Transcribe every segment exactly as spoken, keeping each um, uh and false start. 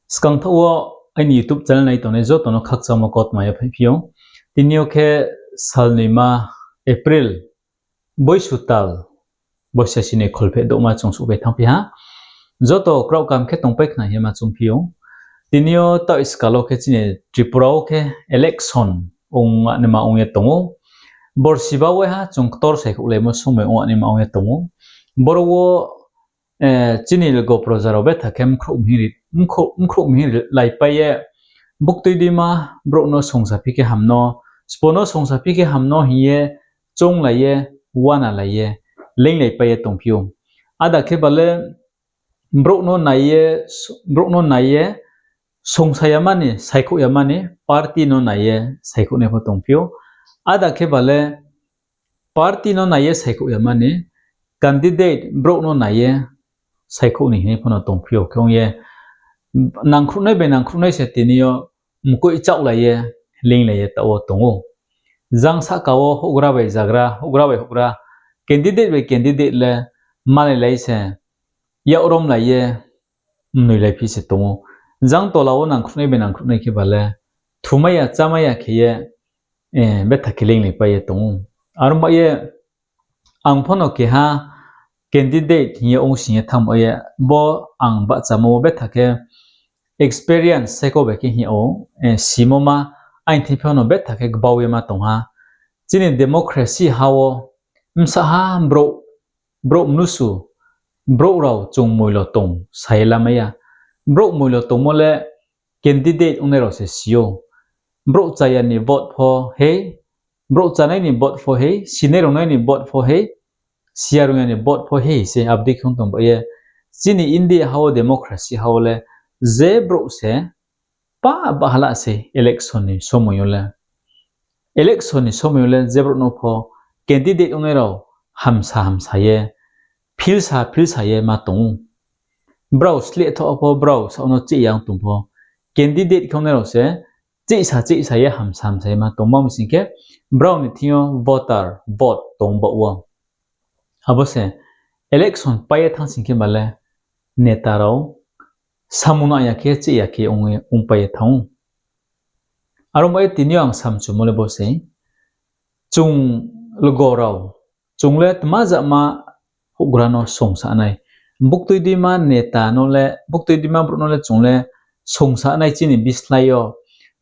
Skangthaoh wo aini YouTube channel nai tongnai joto no khakchangmo kautma yaphaihphi ou. Tini yo khe salnoima April, boisu tal, boisa sini kholpheh douhma chung souhphai thanngphi ha. Joto kraoh kaham khe tongpai khna hing ye ma choungphi ou. Tini yo taoh iskal wo khe chini Tripura wo khe election ong naima ong ye tong ou. Borsi ba waiha chung ktor saikhouhlaimo somoi ong naima ong ye tong ou. Boro wo chini logo proja rao betha khe mkhrouh mhing ri laipai ye, buktui deima brouh no songsa phi khe ham no, sbo no songsa phi khe ham no hing ye, chounglai ye, uanalai ye, leinglaipai ye tongphi ou. Ada khe ba le brouh no nai ye, brouh no nai ye, songsa yama ni, saikhouh yama ni, party no nai ye saikhouh nai pho tongphi ou. Ada khe ba le party no nai ye saikhouh yama ni, candidate brouh no nai ye saikhouh ni hing ye pho no tongphi ou. Khe ong ye nangkhruhnai bai nangkhruhnai se tini yo mkoih chaohlai ye, leinglai ye taoh wo tong ou. Jang sahka wo houhgra bai zagra, houhgra bai houhgra, candidate bai candidate le malailai se, yakromlai ye, mnoilaiphi se tong ou. Jang tola wo nangkhruhnai bai nangkhruhnai khe ba le, thumai ya, chámai ya khe ye, betha khe leinglaipai ye tong ou. Aro ba ye, ang pho no keha candidate hing ye ongsing ye thanng ba ye, bo ang bahchamo wo betha khe experience saiko bai khe hing ou, simo ma, aini thing pho no betha khe gbau ye ma tong ha. Chini democracy ha wo, bsa ha brouh, brouh mnusu, brouh rao chung moilo tong sa ye lamai ya. Brouh moilo tongmo le candidate ongnai rao se si ou. Brouh chaya ni vote pho hei, brouh chánai ni vote pho hei, sinai rungnai ni vote pho hei, siya rungya ni vote pho hei se abo dei khe ong tong ba ye. Chini India ha wo democracy ha wo le je brouh se pa bahala se election ni somoi yo le. Election ni somoi yo le je brouh no pho candidate ongnai rao hamsa hamsa ye, philsa philsa ye ma tong ou. Brao slehthoh pho, brao saoh no chih ya ong tong pho, candidate khe ongnai rao se chihsa chihsa ye hamsa hamsa ye ma tong. Ma mi sing khe brao ni thing yo voter, vote tong baoh wo. Abo se election pai ye thanng sing khe ba le neta rao samung nang ya khe chih ya khe ong ye, ongpai ye thanng ou. Aro ba ye tini yo ang samchumo le bo sei, chung logo rao, chung le tma jama houhgra no songsa nai. Buktui deima neta no le, buktui deima brouh no le chung le songsa nai chini bislái yo.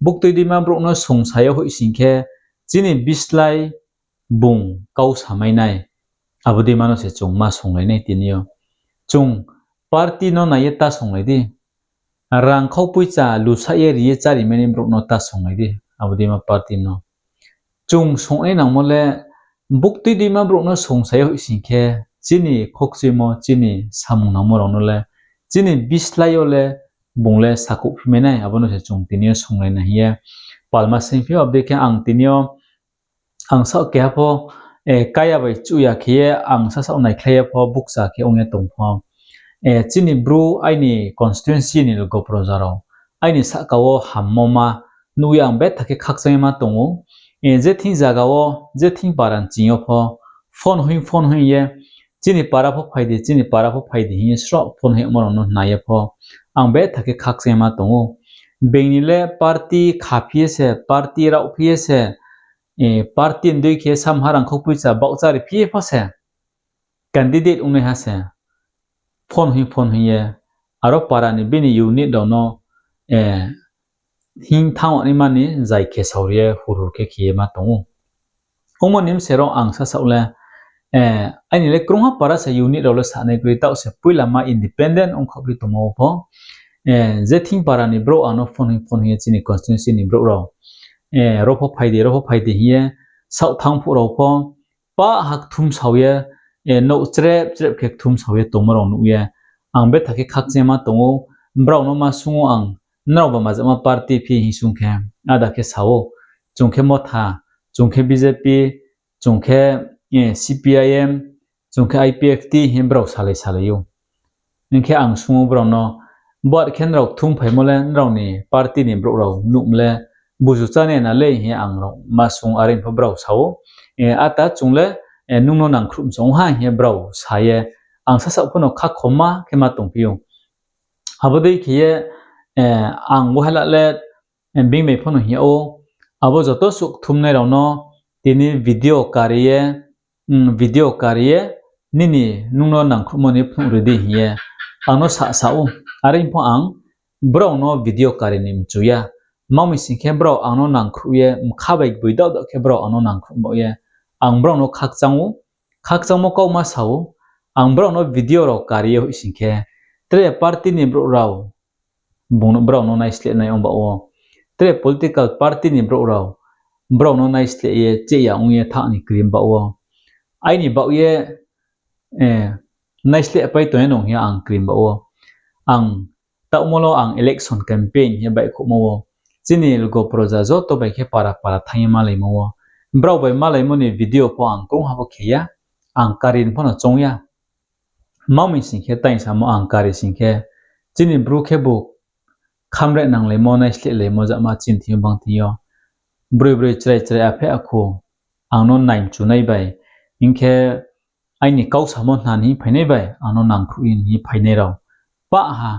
Buktui deima brouh no songsa ye hoih sing khe chini bislái bung kau samai nai. Abo deima no se chung ma songlai nai tini yo. Chung party no nai ye ta songlai di. Rangkhau poicha lusa ye ri ye chári mai nai brouh no ta songlai di. Abo deima party no. Chung songnai nangmo le buktui deima brouh no songsa ye hoih sing khe chini khokchuimo, chini samung nangmo rao no le, chini bislái yo le bung le sakhouh phi mai nai, abo no se chung tini yo songlai nai hing ye palma singphi ou. Abo dei khe ang tini yo ang saoh keha pho, kaya bai chuh ya khe ye ang sasaoh naikhlai ye pho bukcha khe ong ye tong pho. Chini Bru aini constituency ni logo proja rao, aini sahka wo hammo ma nuh ye ang betha khe khakchang ye ma tong ou. Je thing zaga wo, je thing para ni ching yo pho, phone hoih phone hoih ye, chini para pho phai di, chini para pho phai di hing ye sroh phone hoihmo rao no hna ye pho ang betha khe khakchang ye ma tong ou. Being ni le party khaphi ye se, party raohphi ye se, party ni dei khe samha rangkhau poicha baohcha ri phi ye pho se, candidate ongnaiha se phone hoih phone hoih ye, aro para ni bini unit rao no hing thanng naima ni zai khe saori ye hurhur khe khe ye ma tong ou. Ongmo ni bse rao ang sasaoh le, aini le krungha para se unit rao le sanai kroi, taoh se poila ma independent ongkhaoh ri tongmo wo pho, je thing para ni brouh ang no phone hoih phone hoih ye chini constituency ni brouh rao, ro pho phai di, ro pho phai di hing ye saoh thanng phuh rao pho, pah ha kthumsao ye, nouh chrep chrep khe kthumsao ye tongmo rao nuh ye, ang betha khe khakchang ye ma tong ou. Brao no ma swunng ou ang, nrao ba majama party phi hing swunng khe, ada khe sa ou, chung khe Motha, chung khe BJP, chung khe CPIM, chung khe IPFT hing ye brao salai salai ou. Hing khe ang swunng ou brao no, bo ar khe nrao kthum phaimo le nrao ni party ni brouh rao nuhmo le buzu chánai na le hing ye ang rao ma swunng, are pho brao sa ou, ata chung le nung no nangkhruh msong ha hing ye brao sa ye, ang sasaoh pho no khakhoma khe ma tongphi ou. Abo dei khe ye, ang bo hela le, bini bai pho no hing yag ou, abo joto suh kthumnai rao no tini video kari ye, video kari ye, nini nung no nangkhruhmo ni phnuh ri di hing ye ang no sasa ou. Are pho ang brao no video kari ni mchu ya. Tma mi sing khe brao ang no nangkhruh ye mkha bai gboi daoh daoh khe brao ang no nangkhruh baoh ye ang brao no khakchang ou, khakchangmo kauma sa ou. Ang brao no video rao kari ye hoih sing khe, tre party ni brouh rao bung no, brao no naisleh nai ong baoh wo. Tre political party ni brouh rao brao no naisleh ye cheh ya ong ye thanng ni krim baoh wo. Aini baoh ye naisleh pai tong ye nung hing ye ang krim baoh wo. Ang taohmo lo ang election campaign hing ye baihkhouhmo wo, chini logo proja joto bai khe para para thanng ye malaimo wo. Brao bai malaimo ni video pho ang krungha pho khe ya, ang kari ni pho no choung ya. Tma mi sing khe, tang samo ang kari sing khe, chini Bru khebu khamre nanglaimo, naisleh laimo, jama chini thing yo bang thing yo, broi broi chrai chrai aphe akhu ang no naimchu nai bai, hing khe aini kau samo hna ni phainai bai ang no nangkhruh ye ni phainai rao pah ha,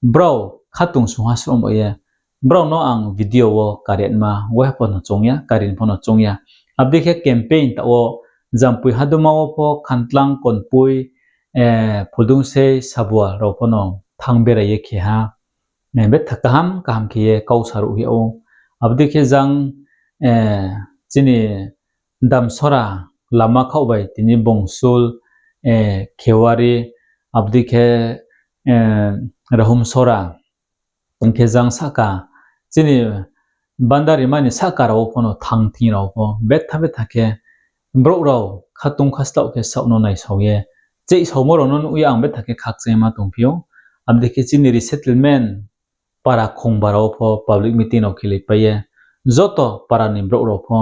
brao khatungsung ha sroh baoh ye, brao no ang video wo kari ma waiha pho no choung ya, kari ni pho no choung ya. Abo dei khe campaign taoh wo Jampui haduma wo pho Khantlang, Konpui, Phuldungsei, Sabua rao pho no thanng berai ye khe ha, betha kaham kaham khe ye kau sa ruh hing yag ou. Abo dei khe jang chini Damsora lama khaoh bai tini Bongsul, Khewari, abo dei khe Rahumsora, hing khe jang sahka, chini Bandarima ni sahka rao wo pho no thanng thing rao pho betha betha khe brouh rao khatung khaslaoh khe saoh no naisao ye, cheihsaomo rao no nuh ye ang betha khe khakchangma tongphi ou. Abo dei khe chini resettlement para khongba rao pho public meeting rao khelai pai ye, joto para ni brouh rao pho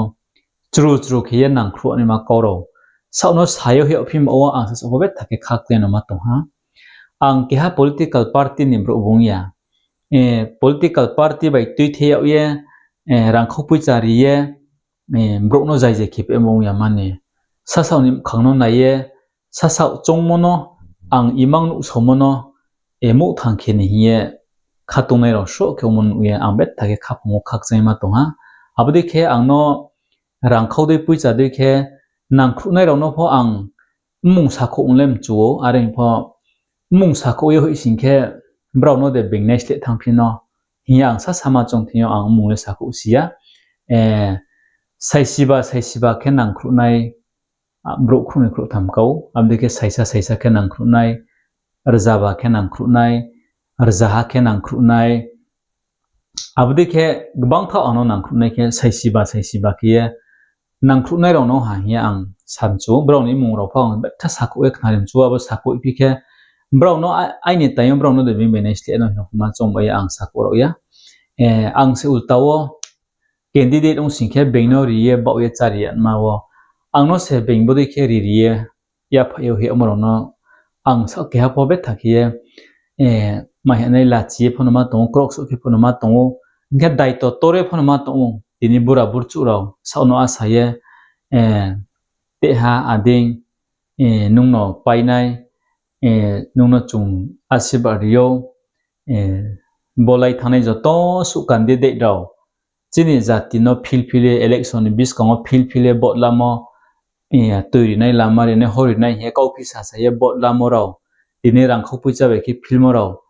chru chru khe ye nangkhruh naima kau rao saoh no sa ye hoih yagphi ma wo ang sasaoh pho betha khe khakchang no ma tong ha. Ang keha political party ni brouh bung ya. Political party bai tuithe yag ye, rangkhau poicha ri ye, brouh no zai zai khe peh bung ya mani. Sasaoh ni mkhang no nai ye, sasaoh choungmo no, ang imang nuhsaomo no, mouh thang khe ni hing ye khatungnai rao sroh khe ongmo nuh ye ang betha khe khaphang wo khakchangma tong ha. Abo dei khe ang no rangkhau dei poicha dei khe nangkhruhnai rao no pho ang mmung sakhouh ong le mchu ou, are pho mmung sakhouh ye hoih sing khe brao no de being naisleh thanngphi no hing ye ang sasama choung thing yo ang mmung le sakhouh si ya. Saisiba saisiba khe nangkhruhnai, brouh khrouhnoi khrouhtham kau, abo dei khe saisa saisa khe nangkhruhnai, rzaba khe nangkhruhnai, rzaha khe nangkhruhnai, abo dei khe gbang thaoh ang no nangkhruhnai khe saisiba saisiba khe ye nangkhruhnai rao no ha hing ye ang sa mchu ou, brao ni mmung rao pho ang betha sakhouh ye khnari mchu ou, abo sakhouh phi khe brao no aini time yo brao no de being bai naisleh no hing ye ma choung bai ye ang sakhouh rao ya. Ang se ulta wo candidate ong sing khe being no ri ye baoh ye chári yama wo ang no se being bodei khe ri ri ye yaphaih yo hingmo rao no ang saoh keha pho betha khe ye, mai hanai lachi ye pho no ma tong ou, kroksoh khe pho no ma tong ou, hing khe daito tor ye pho no ma tong ou. Tini bura burchuh rao saoh no asa ye, teha ading, nung no painai, nung no chung asirbad ri ou, bo lai thanngnai joto suh candidate rao chini jati no phil phil ye, election ni buskang wo phil phil ye vote lamo, tui rinai, lama rinai, hor rinai hing ye kauphi sasa ye vote lamo rao, tini rangkhau poicha bai khe philmo rao,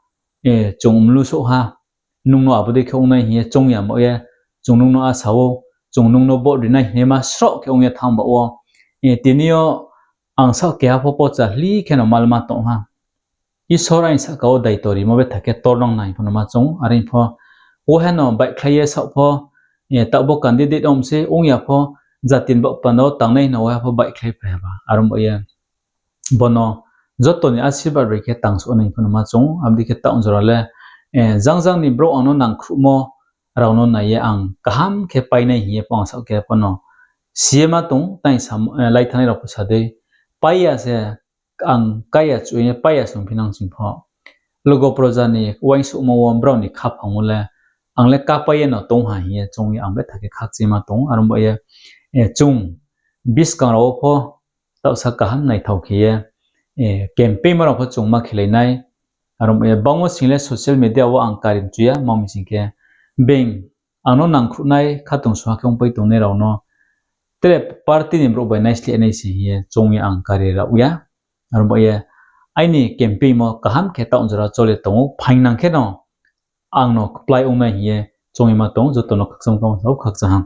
chung mlu souh ha, nung no abo dei khe ong nai hing ye choung yama ye, chung nung no asa ou, chung nung no vote rinai hing ye ma sroh khe ong ye thanng baoh wo. Tini yo ang saoh keha pho pocha hli khe no malma tong ha. Isor aini sahka wo daito rimo betha khe tornang nai pho no ma choung ou, are pho waheno baihkhlai ye saoh pho, taoh bo candidate ong se ong ya pho, jati ni baoh panda wo tangnai hing no waha pho baihkhlai phai ha ba, are ong ba ye bono joto ni asirbad bai khe tangsuh nai pho no ma choung ou. Abo dei khe taoh jora le, jang jang ni brouh ang no nangkhruhmo rao no nai ye ang kaham khe painai hing ye pho ang saoh khe pho no si ye ma tong ou, tang sa, lai thanngnai rao pho sa dei, pai ya se, ang kái ya chu ye pai ya sungphi nang sing pho, logo proja ni uaingsouhmo wo brao ni khaphang wo le ang le kápai ye no tong ha hing ye choung ye ang betha khe khakchangma tong ou. Are ong ba ye, chung buskang rao wo pho taohsa kaham naithao khe ye, campaign ma rao pho chung ma khelai nai, Aro ba ye bangmo sing le social media wo ang kari mchu ya, ma mi sing khe being ang no nangkhruhnai khatungsung ha khe ongpai tongnai rao no tre party ni brouh bai naisleh nai se hing ye choung ye ang kari rao ya. Aro ba ye aini campaign mo kaham khe taoh jora chole tong ou, phaing nang khe no ang no kplái ong nai hing ye choung ye ma tong, joto no khakchang kamo sao khakchang ha.